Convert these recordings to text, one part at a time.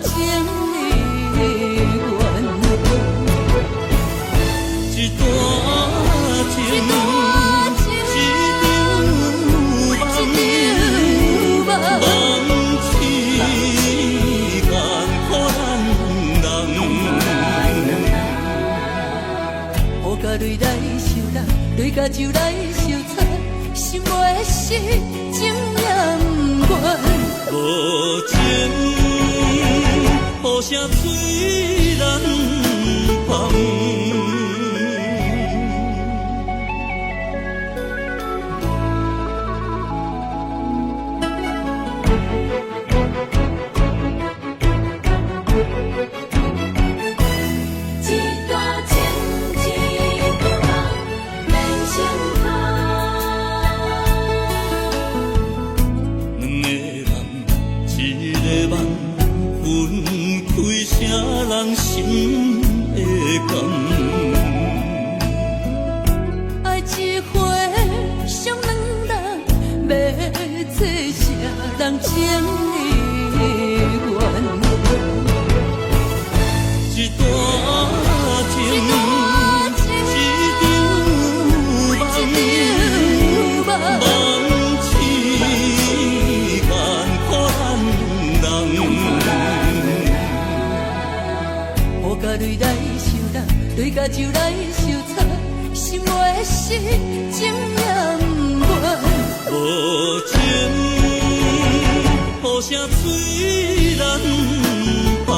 情意願。一段情，一場夢，夢醒艱苦難人。雨佮雷來相落，雷共酒來相擦，心袂死，情也毋願。無情，雨聲催難放。一段情，一段梦，免相拍。兩個人，一個夢，分開啥人心會甘？愛一回傷兩人，欲做啥人情意願？一段情，一場夢，夢醒艱苦難人。雨佮雷來相落，雷共酒來相擦，心袂死，情也毋願。無情，雨聲催難放。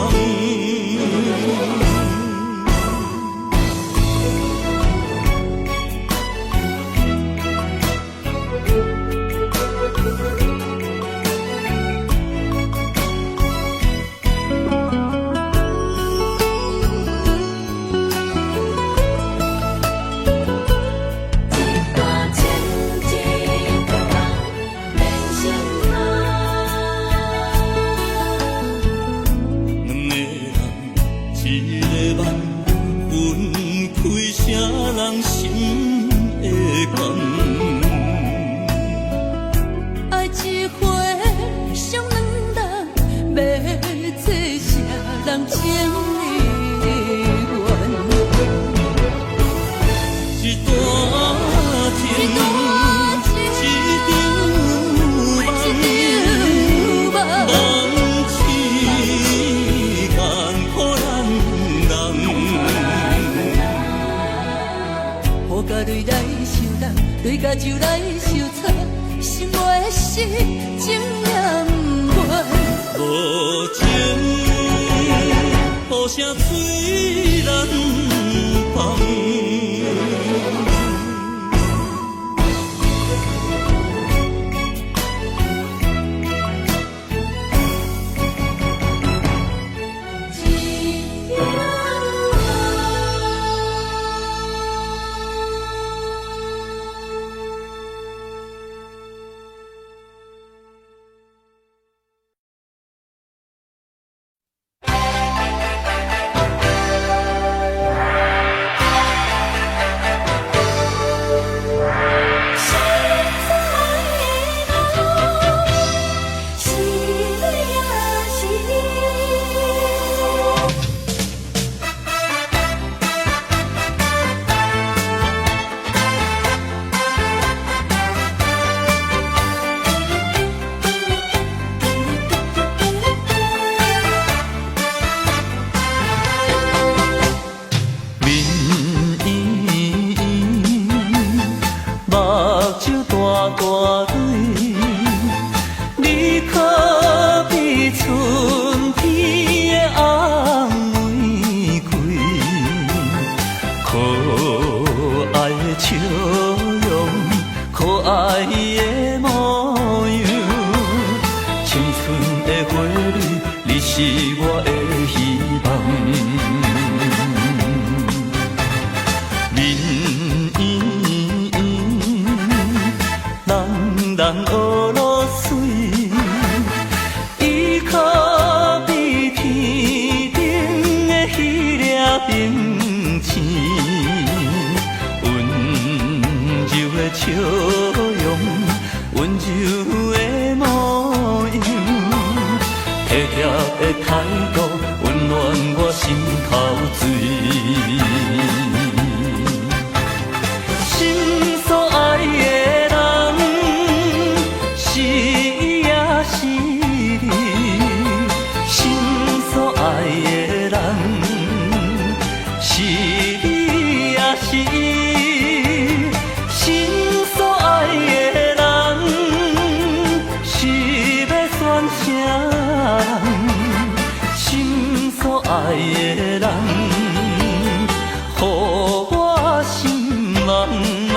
一段情，一段夢，免相拍。兩個人，一個夢，分開啥人心會甘？愛一回傷兩人，欲做啥人情意願？一段情，一場夢，夢醒艱苦難人。雨佮雷來相落，雷共酒來相擦，心袂死，情也毋願。無情，雨聲催難放。一場是泪也是泪。面圆圆，目睭大大蕊，你可比春天的红玫瑰，可愛的笑容，可愛的模樣，青春的花蕊，你是我的希望。面圓圓，人人學露水，伊可比天頂的彼粒冰星，溫柔的笑容，溫柔的模樣，體貼的態度。愛的人，予我心茫茫。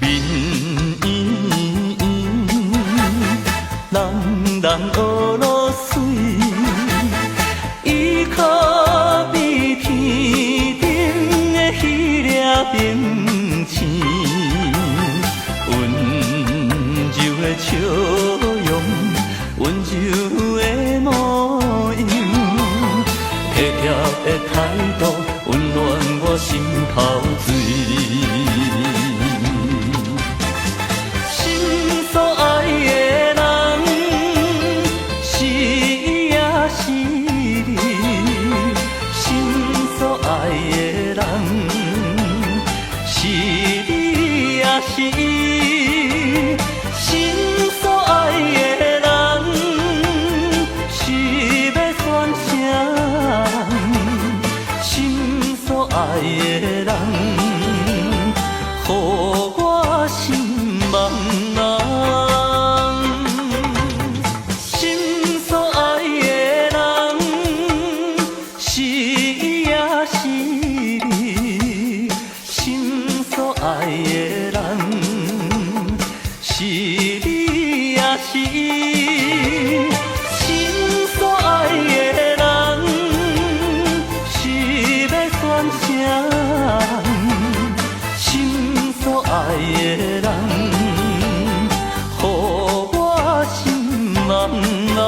面圆圆，人人学露水，伊可比天顶的彼粒明星，溫柔的笑容，溫柔的模樣，體貼的態度，溫暖我心頭水。心所愛的人，是伊也是你。心所愛的人，是你也是伊。心所愛的人，是欲選啥人？心所愛的人，予我心茫茫。心所愛的人，是伊也是你。心所愛的人，是你也是伊。心所愛的人，是欲選啥人？心所愛的人，予我心茫茫。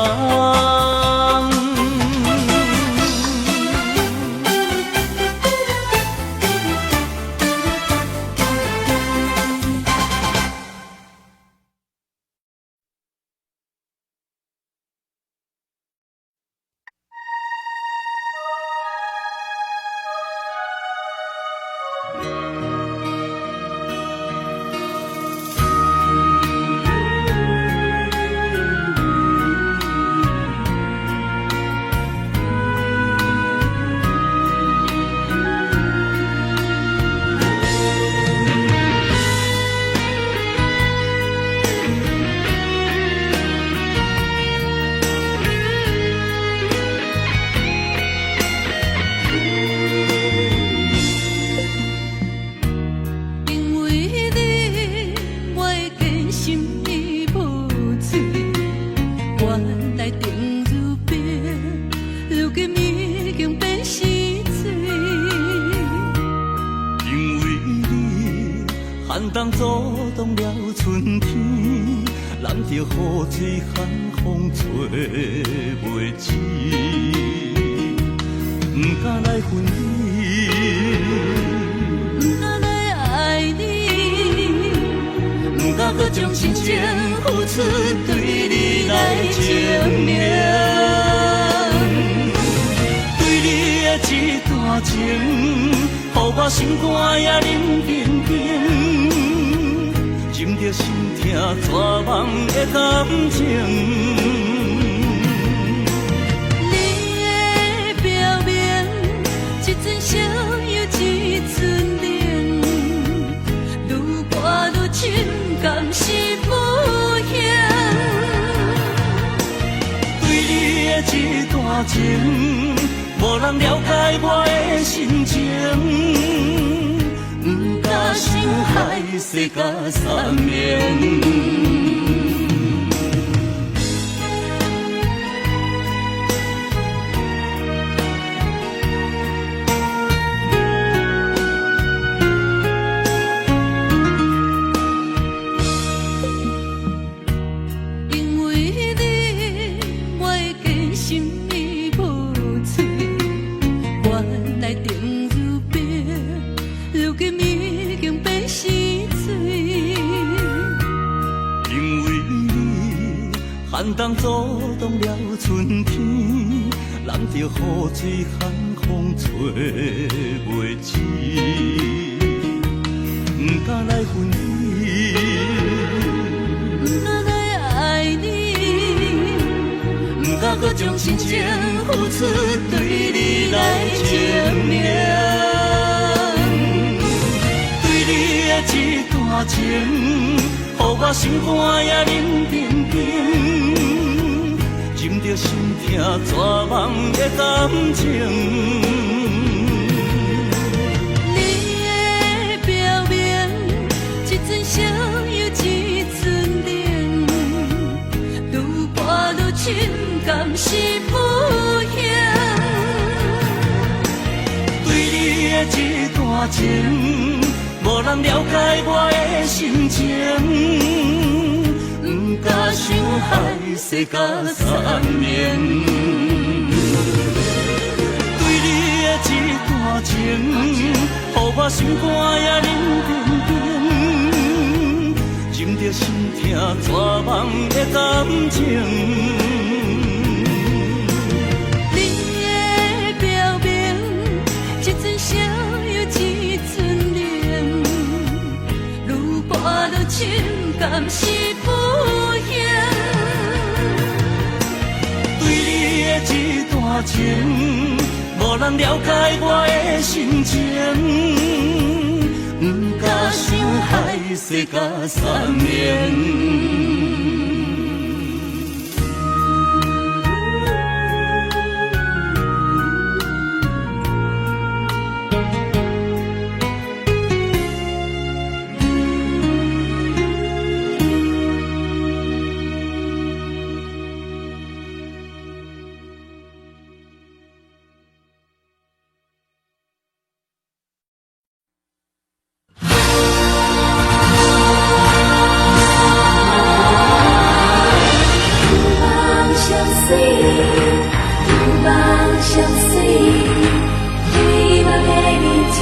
因為你，我的堅心已無碎，原來冷如冰，如今已經變成水。因為你，寒冬阻擋了春天，攬著雨水寒風吹袂止，不敢來分離，不敢來愛你，不敢閣將真情付出對你來證明。對你的這段情，予我心肝也冷冰冰，忍著心疼絕望的感情。你的表明，一阵烧又一阵冷，愈看愈深，敢是无形。對你的這段情，無人了解我的心情，不敢想海誓甲山盟。因為你，我的堅心已無碎，原來冷如冰，如今已經變成水。因為你，寒冬阻擋了春天，攬著雨水寒風吹袂止，不敢來分離，不敢來愛你，不敢閣閣將真情付出，對你來證明。對你的這段情，予我心肝也冷冰冰，忍著心疼絕望的感情。你的表明，一阵笑又一阵冷，愈跋愈深，敢是不幸？对你的这段情，无人了解我的心情，不敢想海誓甲山盟。对你的这段情，予我心肝也冷冰冰，忍著心疼绝望的感情。你的表明，一阵笑又一阵冷，愈跋愈深，敢是不幸？对你的这段情，无人了解我的心情，不敢想海誓甲山盟。有夢相隨，有夢相隨，對夢的日子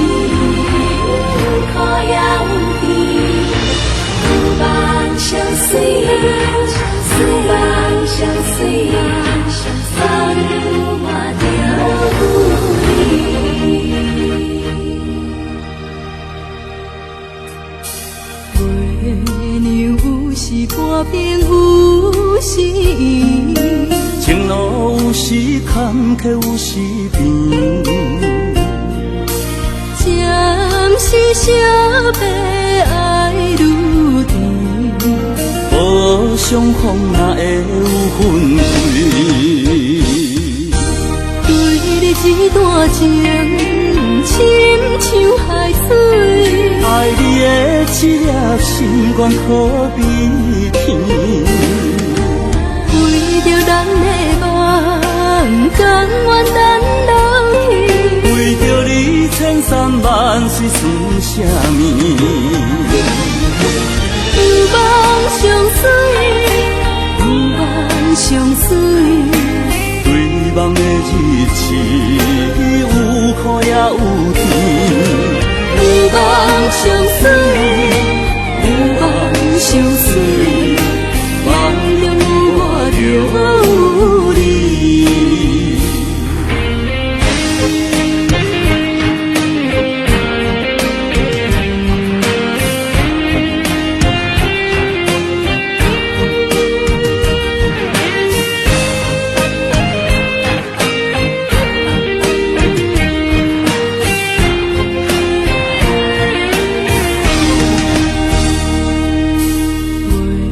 有苦也有甜。有夢相隨，有夢相隨，夢中有我就有你。月娘有時半冰，有時圓。情路有時坎坷，有時平。暫時惜別愛愈甜。無相逢哪會有分開？對你這段情，親像海水。愛你的這粒心肝可比天。為著人的夢，甘願等落去。為著你千山萬水算啥物？有夢相隨，有夢相隨。對夢的日子，有苦也有甜。有夢相隨，有夢相隨，夢中有我就有你。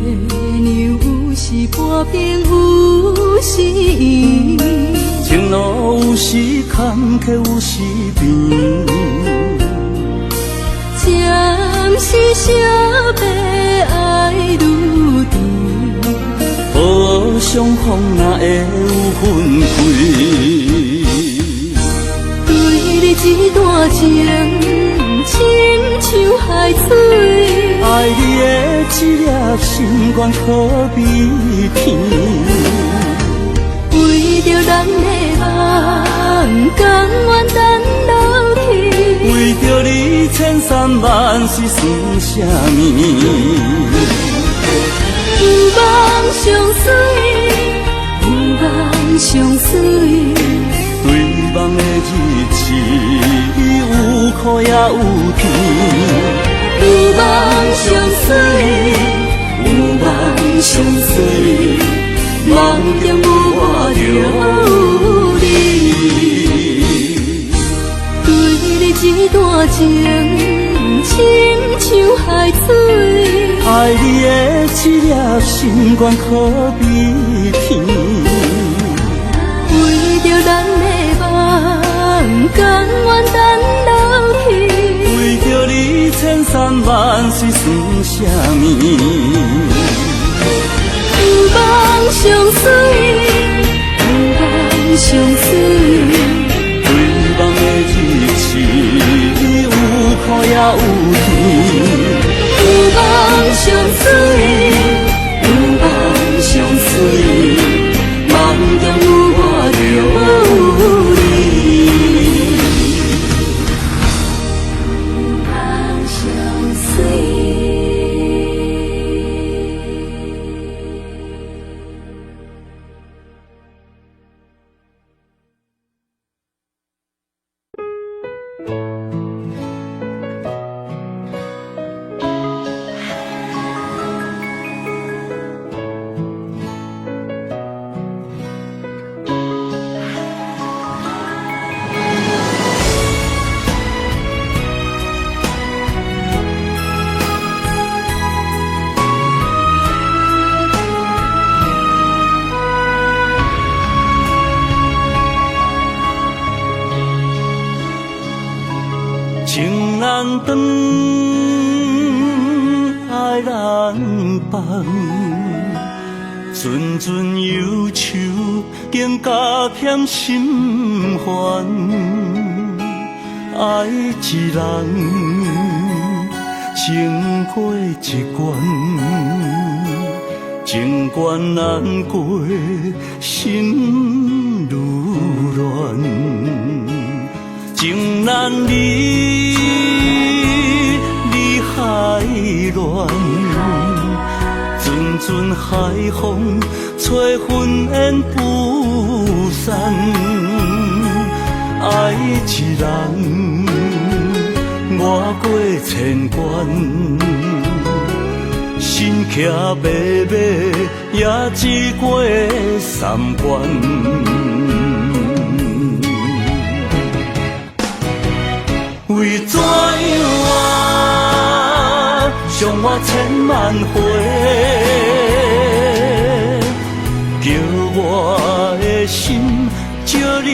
月娘有時半冰，有時圓。情路有時坎坷，有時平。暫時惜別愛愈甜。無相逢哪會有分開？對你這段情，親像海水。愛你的這粒心肝可比天。為著人的夢，甘願等落去。為著你千山萬水算啥物？有夢相隨，有夢相隨。對夢的日子，有苦也有甜。有夢相隨，有夢相隨，夢中有我就有你。对你这段情，亲像海水。爱你的这粒心愿可比天。为著咱的梦，甘愿等落去。为著你，千山万水算啥物？有梦相随，有梦相随。对梦的日子，有苦也有甜。有梦相随，有梦相随，梦中有我就有你。有梦相随。情难断，爱难放，阵阵忧愁更加添心烦。爱一人，情过一关，情关难过，心愈乱。情难离，离海乱，阵阵海风吹云烟不散。爱一人，我过千关，身骑白马，也只过三关。为怎样啊，伤我千万回，叫我的心借你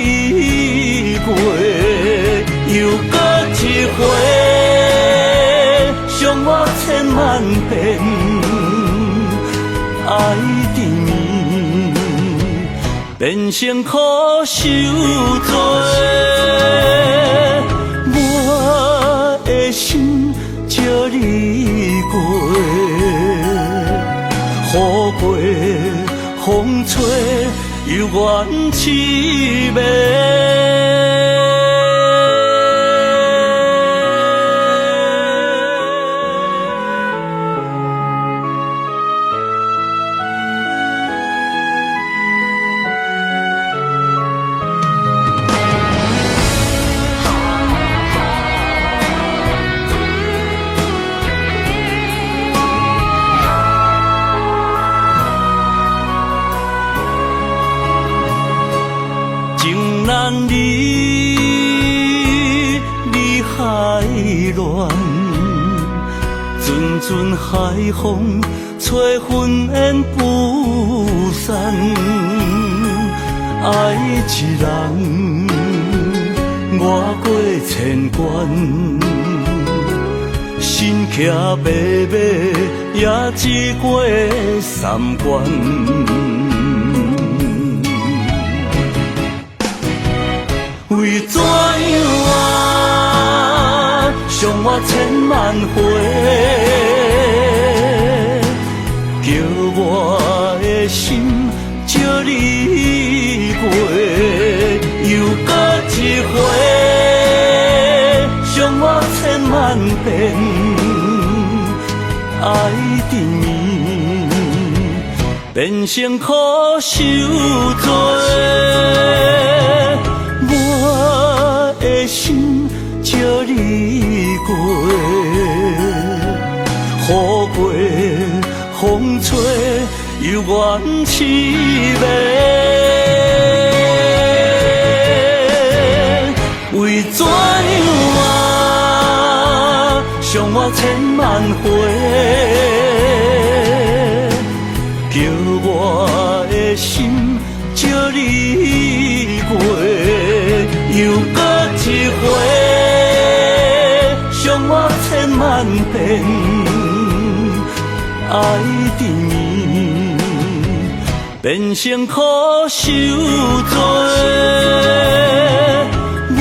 过，又阁一回，伤我千万遍，爱甜绵，变成苦受罪。我的心借你过，雨过风吹，犹原痴迷。情难离，离海乱，阵阵海风吹云烟不散。爱一人，我过千关，身骑白马，也只过三关。为怎样啊，伤我千万回，叫我的心借你过，又阁一回，伤我千万遍，爱甜绵，变成苦受罪。我的心借你过，雨过风吹，犹原痴迷。叫我的心借你过，又阁一回，伤我千万遍，爱甜绵，变成苦受罪。我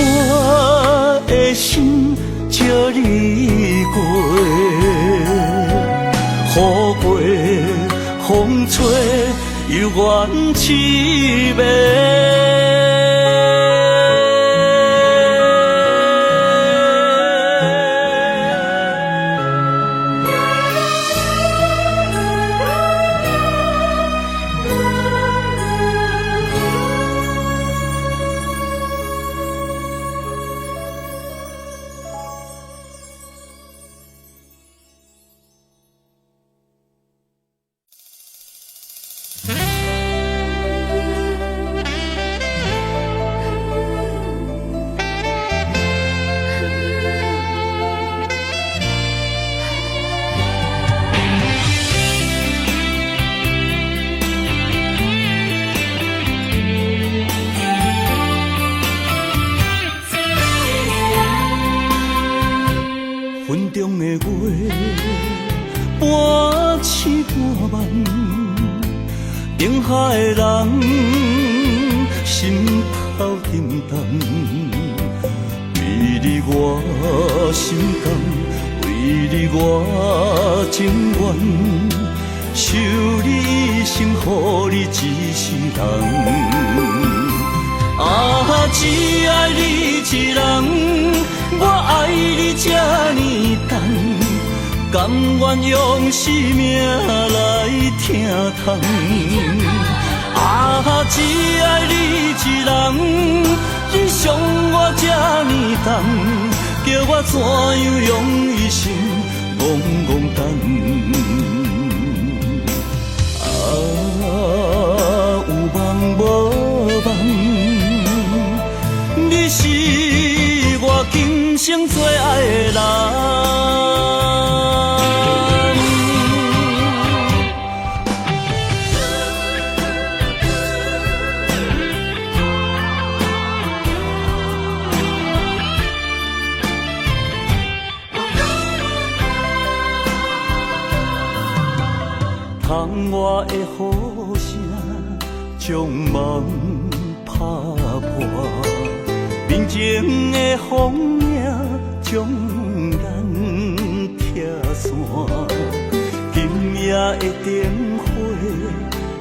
的心借你过，雨过风吹，犹原痴迷。云中的月，半醒半梦，灯下的人，心头沉重。为你我心甘，为你我情愿，受你一生，予你一世人。啊，只爱你一人。我爱你这呢重，甘愿用生命来疼痛。啊，只爱你一人，你伤我这呢重，叫我怎样用一生戆戆等。啊，有梦无梦，你是我今生最爱的人。窗外的雨声将梦拍破，面前的风影将咱拆散。今夜的灯火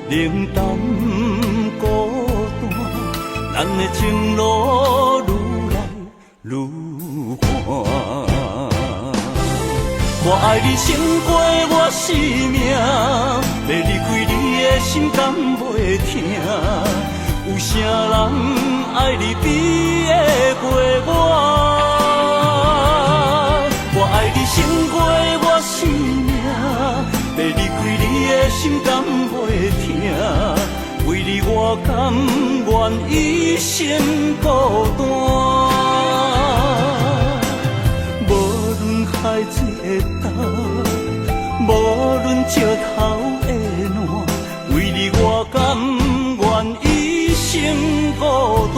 冷淡孤单，咱的情路愈来愈寒。我爱你胜过我生命，欲离开你的心敢袂疼？有啥人爱你比会过我？我爱你胜过我生命，欲离开你的心敢袂疼？为你我甘愿一生孤单。无论海水会干，无论石头会烂，为你我甘愿一生孤单。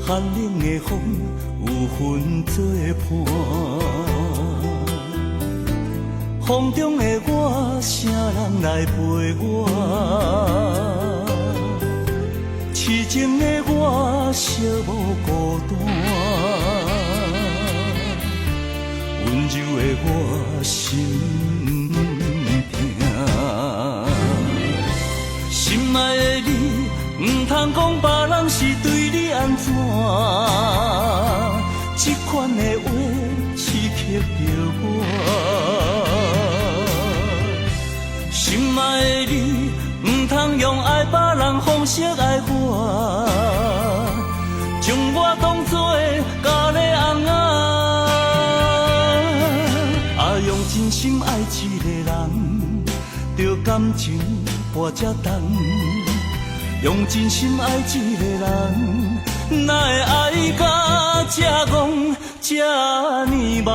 寒冷的风有云作伴，风中的我，啥人来陪我？痴情的我，寂寞孤单，温柔的我心疼。心爱的你，毋通讲别人是对你按怎，这款的话刺激著我。心爱的你，毋通用爱别人方式爱我，将我当作咖喱尪仔。啊，用真心爱一个人，著感情跋這重，用真心愛一個人，哪會愛甲這戇這呢茫？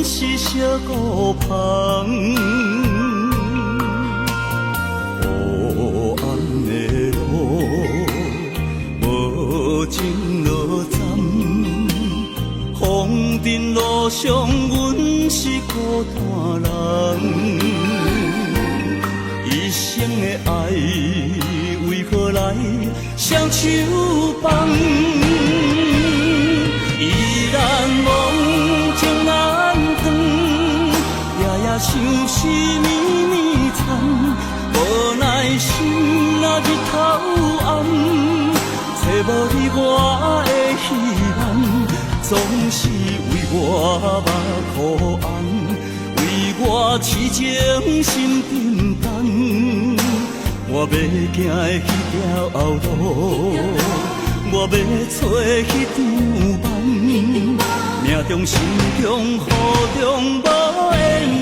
是小孤芳，黑暗的路，无情落针，风尘路上，阮是孤单人。一生的爱，为何来双手放？依然梦情难断，夜夜相思暝暝惨，无奈心若日头暗，找无你我的希望，总是为我目箍红，为我痴情心沉重。我欲行的彼条路，我欲找彼场梦，命中心中雨中无缘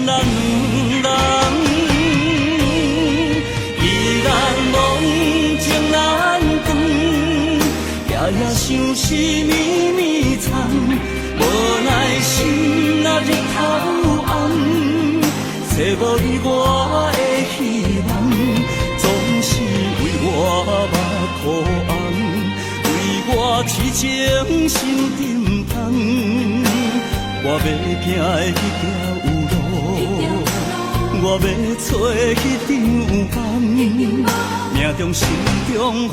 咱两人，依然梦情难断，夜夜相思暝暝惨，无奈心若日头暗，找无你我的希望，总是为我目箍红。我痴情心沉重，我欲行的彼条路，我欲找彼场梦，命中心中雨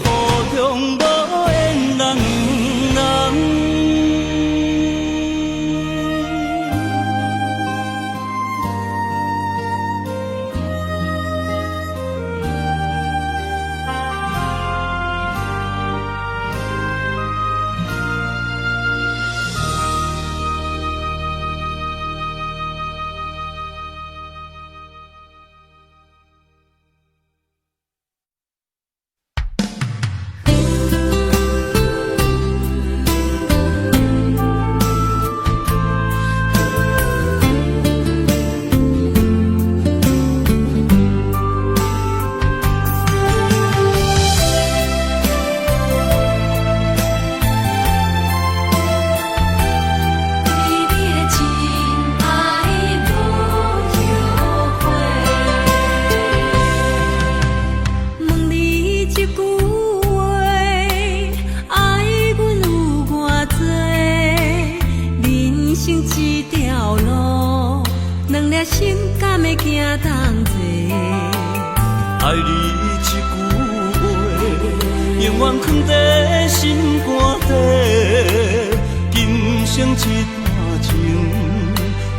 中无缘两人。心敢會驚同齊？愛你這句話，永遠囥佇心肝底。今生這段情，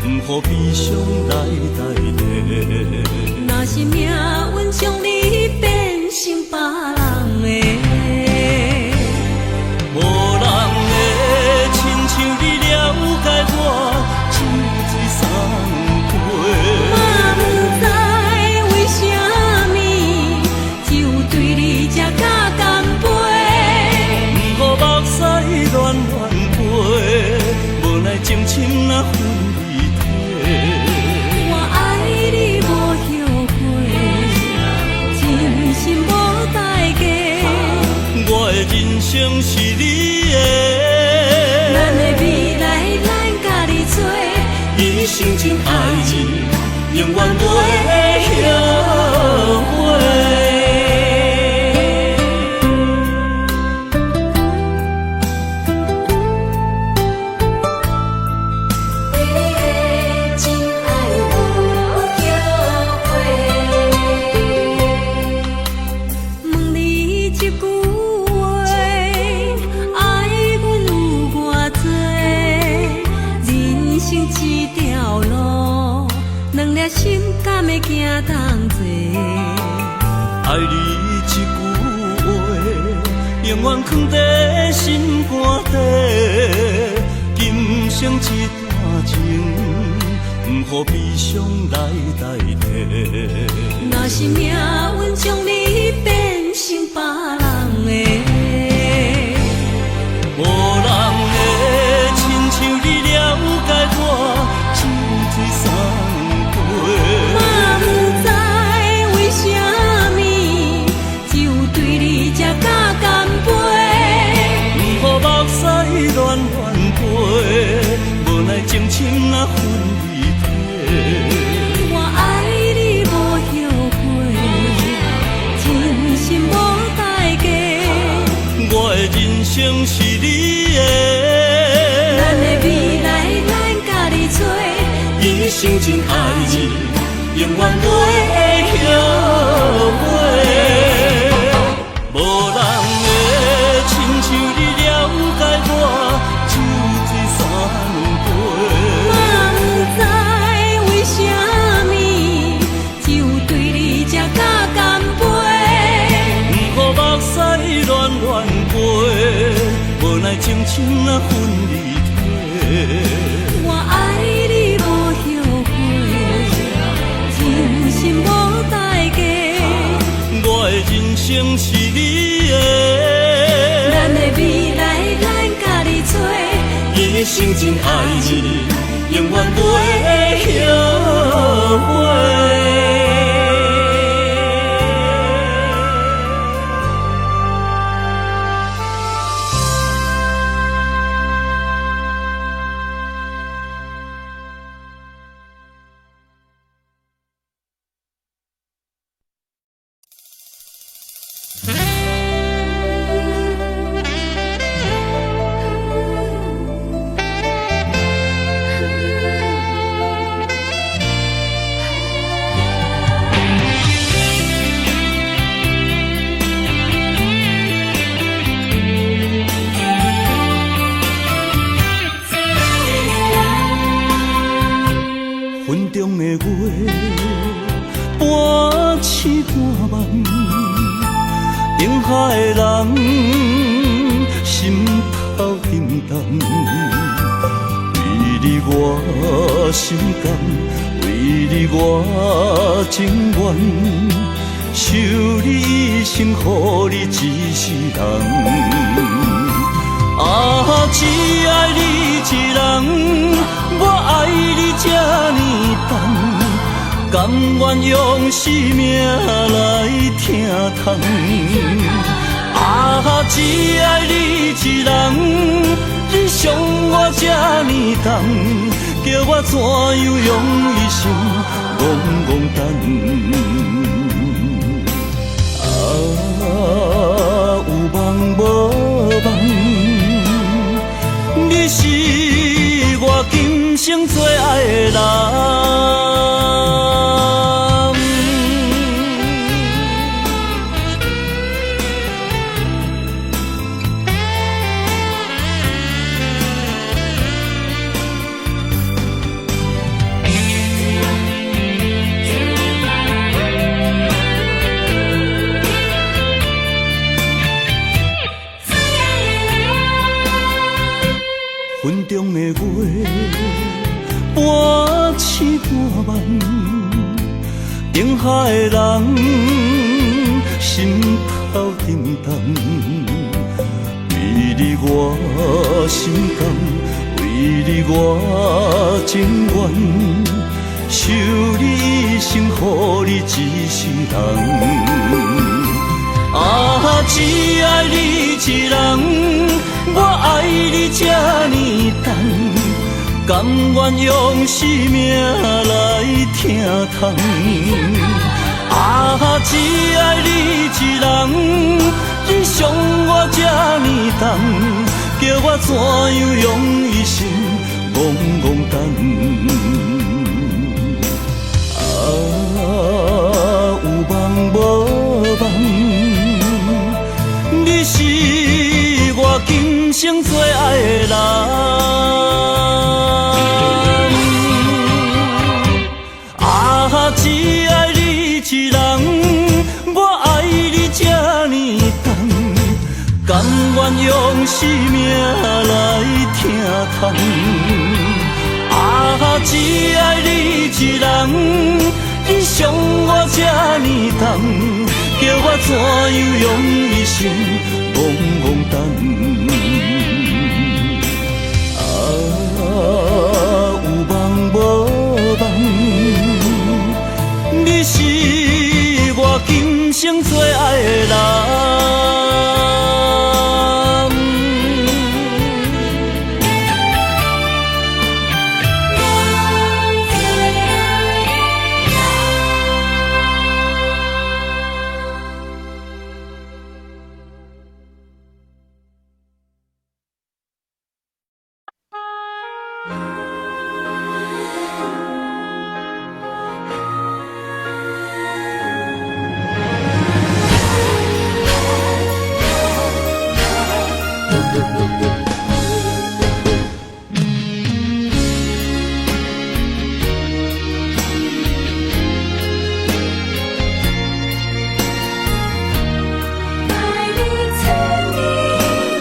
毋予悲傷來代替。若是命運將你變成別人的，無人會親像你了解我，酒醉送杯。嘛不知為啥物，只有對你才敢乾杯。毋予目屎乱乱飞，无奈情深若分离体。我愛你無後悔，真心無代價。我的人生是你的，咱的未來咱家己做，一生真愛你，永遠袂後悔。對你的真愛無後悔。問你一句話，愛阮有偌濟？人生掠心敢會驚同齊？愛你這句話，永遠囥佇心肝底。今生這段情，毋予悲傷來代替。若是命運將你變成別人的，無人會親像你了解我，酒醉三杯。嘛毋知為啥物，只有對你才敢乾杯。毋予目屎亂亂飛，無奈情深若分離體。我愛你無後悔，真心無代價。我的人生是你的，咱的未來咱家己找。一生真愛你，永遠袂後悔。無人會親像你了解我，酒醉三杯。嘛毋知為啥物，只有對你才敢乾杯。毋予目屎亂亂飛，無奈情深若分離體。我愛你無後悔，真心無代價。我的人生是你的，咱的未來咱家己找。一生真愛你，永遠袂後悔。雲中的月，半醒半夢，燈下的人，心頭沉重。為你我心甘，為你我情願，受你一生，予你一世人。啊，只愛你一人，我愛你這呢重，甘願用生命來疼痛。啊，只愛你一人，你傷我這呢重，叫我怎樣用一生戆戆等。啊，有夢無夢，你是我今生最愛的人。雲中的月，半醒半夢，燈下的人，心頭沉重。為你我心甘，為你我情願，受你一生，予你一世人。啊，只愛你一人，我愛你這呢重，甘願用生命來疼痛。啊，只愛你一人，你傷我這呢重，叫我怎樣用一生戆戆等。啊，有夢無夢，你是我今生最愛的人。啊，啊，只愛你一人，我愛你這呢重，甘願用生命來疼痛。啊，只愛你一人，你傷我這呢重，叫我怎樣用一生戆戆等。啊，有夢無夢，你是我今生最愛的人。愛你千年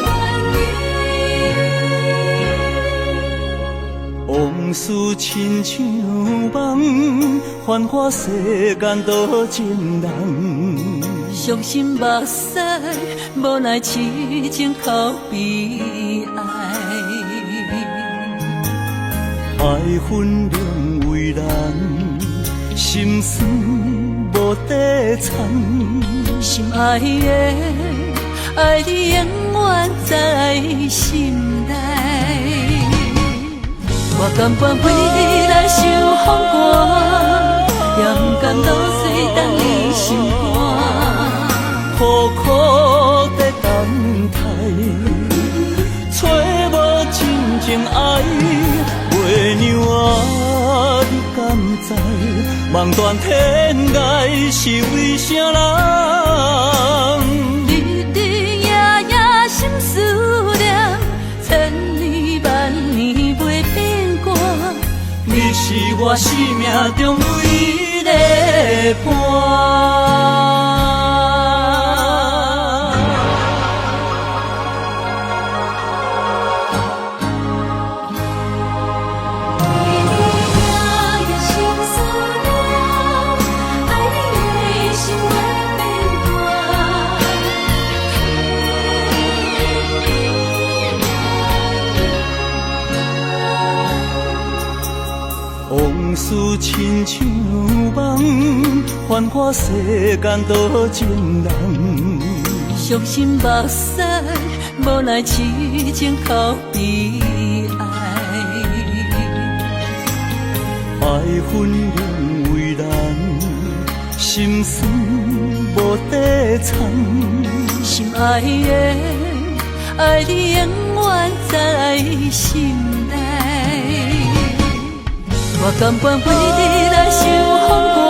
萬年。往事親像夢，繁華世間多情人。傷心目屎，無奈痴情哭悲哀。愛恨兩為難，心酸無底藏。心愛的，愛你永遠在心內。我甘願為你來受風寒，也毋甘落水等你心肝。苦苦地等待，找無真情愛，月娘啊，你敢知？望斷天涯是為啥人？日日夜夜心思念，千年萬年袂變卦。你是我生命中唯一的伴。日日夜夜心思念，愛你的心袂變卦。往事親像夢，繁華世間多情人。傷心目屎，無奈痴情哭悲哀。愛恨兩為難，心酸無底藏。心愛的，愛你永遠在心內。我甘願為你來受風寒，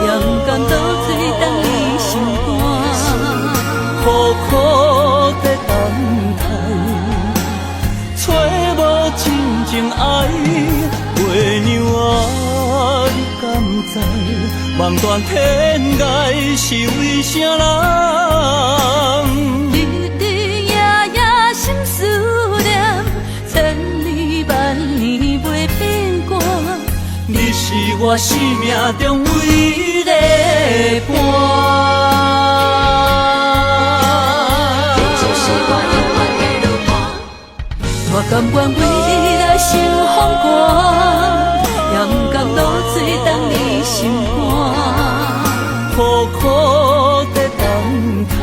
也毋甘落水等你心肝。苦苦地等待，找無真情愛，月娘啊，你敢知？望斷天涯是為啥人？日日夜夜心思念，千年萬年袂變卦。你是我生命中唯一的伴。你就是我永遠的女伴。我甘願為你來受風寒，也毋甘落水等你心肝。苦苦地等待，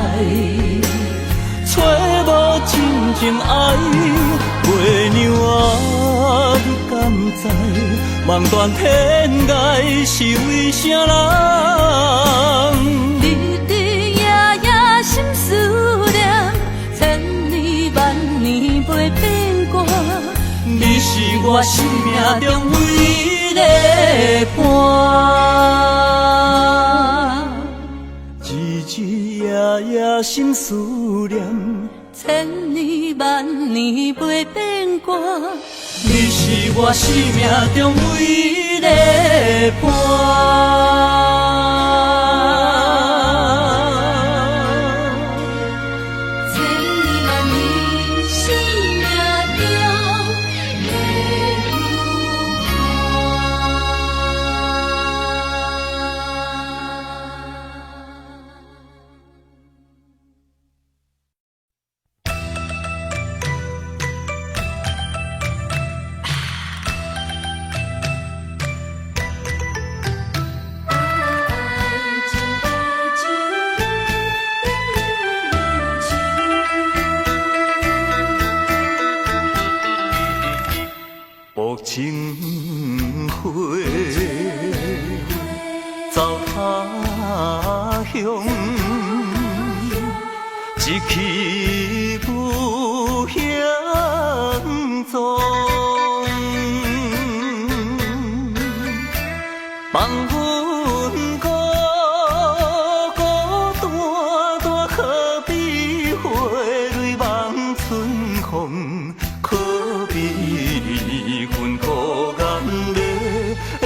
找無真情愛，月娘啊，你敢知？望斷天涯是為啥人？日日夜夜心思念，千年萬年袂變卦。你是我生命中唯一的伴。日日夜夜心思念，千年萬年袂變卦。你是我生命中唯一的伴。千年萬年生命中的女伴。爱情的酒，悠悠薄情花，走他乡，一去无影踪。放阮孤孤单单，可比花蕊望春风，可比阮孤眼泪雨。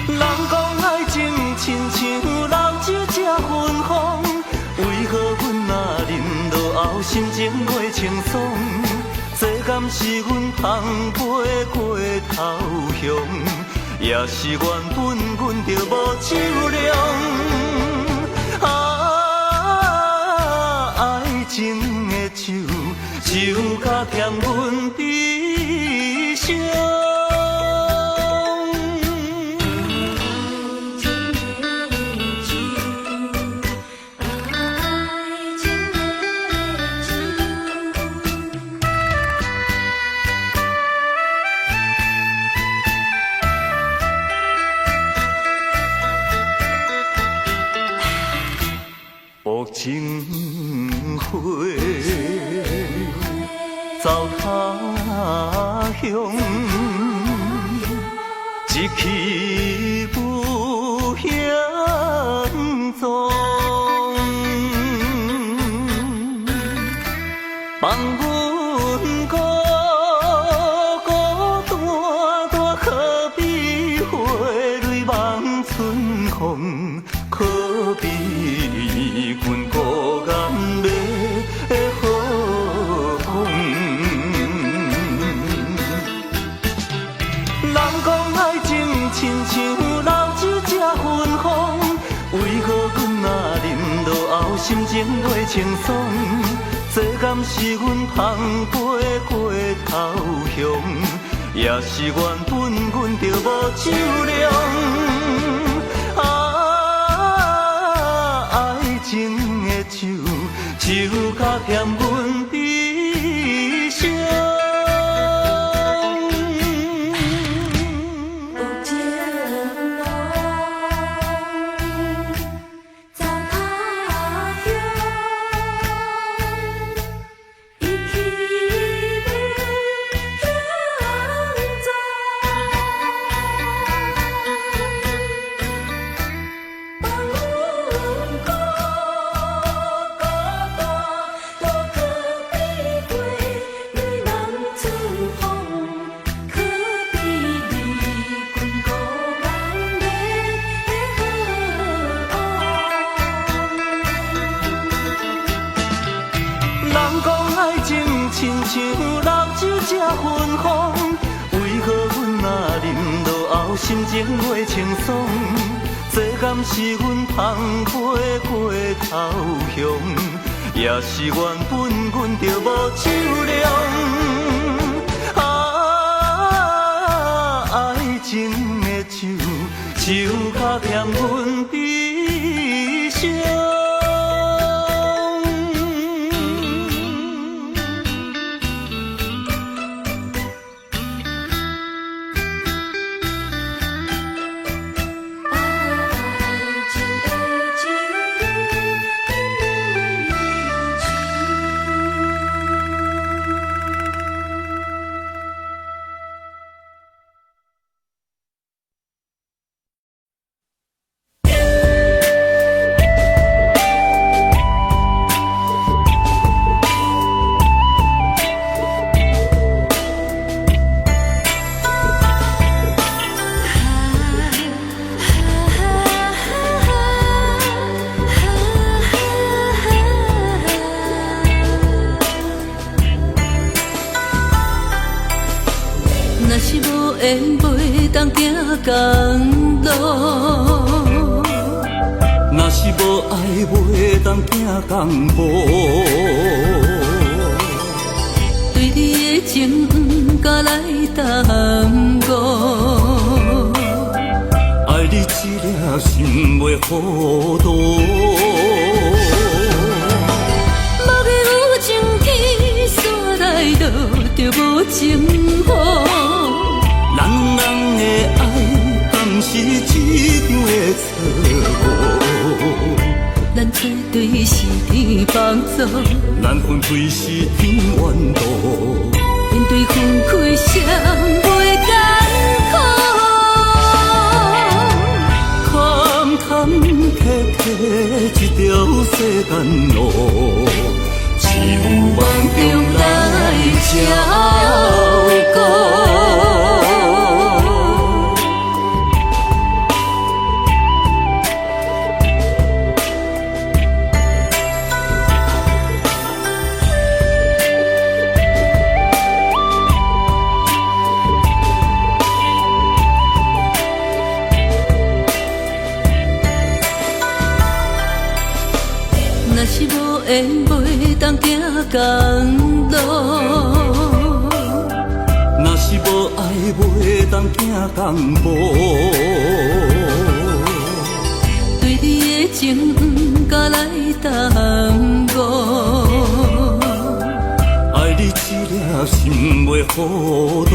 人讲爱情亲像老酒这芬芳，为何阮若饮落后，心情袂清爽？这敢是阮捧杯过头雄，也是原本阮就无酒量。啊，爱情的酒，酒甲添阮悲伤。爱情的酒，爱情的酒。薄情花，走他乡，一去无影踪。放阮孤孤单单，可比花蕊望春风，可比阮孤眼泪雨。人讲爱情亲像老酒这芬芳，为何阮若饮落后，心情袂清爽？这敢是阮捧杯过头雄，也是原本阮就无酒量。啊，爱情的酒，酒甲添阮悲伤。薄情郎，走他乡，一去无影踪。放阮孤孤单单，可比花蕊望春风，可比离君孤眼泪雨。人讲爱情亲像老酒这芬芳，为何阮若饮落后，心情袂清爽？这敢是阮捧杯过头雄，也是原本阮就无酒量。啊，爱情的酒，酒甲添阮悲伤。爱情的酒，悠悠。若是無緣，袂當行仝路。若是無愛，袂當行仝步。對你的情毋敢來耽誤。愛你一粒心袂糊塗。莫去有情天煞來落著無情雨。人人的愛，敢是一場的錯誤？咱做對是天幫助，咱分開是天怨妒。面對分開誰袂艱苦？坎坎坷坷一條世間路，只有梦中來照顧。若是無緣，袂當行仝路。若是無愛，袂當行仝步。對你的情毋敢來耽誤。愛你一粒心袂糊塗。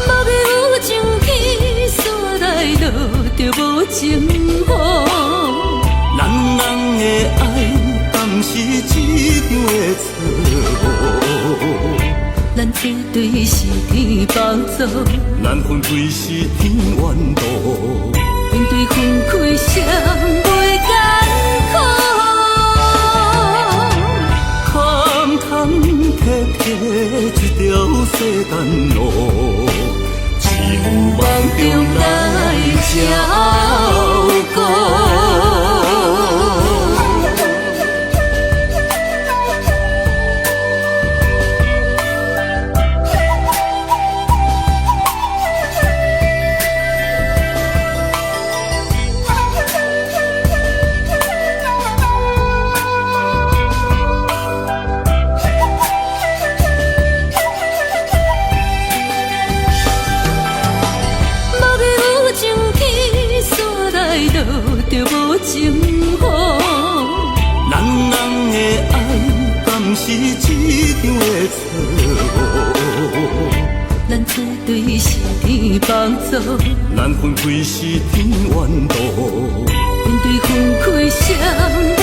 莫去有情天煞來落著無情雨。人人的愛，敢是一場的錯誤？咱做對是天幫助，咱分開是天怨妒。面對分開誰袂艱苦？坎坎坷坷一條世間路，只有夢中來照顧。莫去有情天煞來落著無情雨。人人的愛，敢是一場的錯誤？咱做對是天幫助，咱分開是天怨妒。面對分開誰袂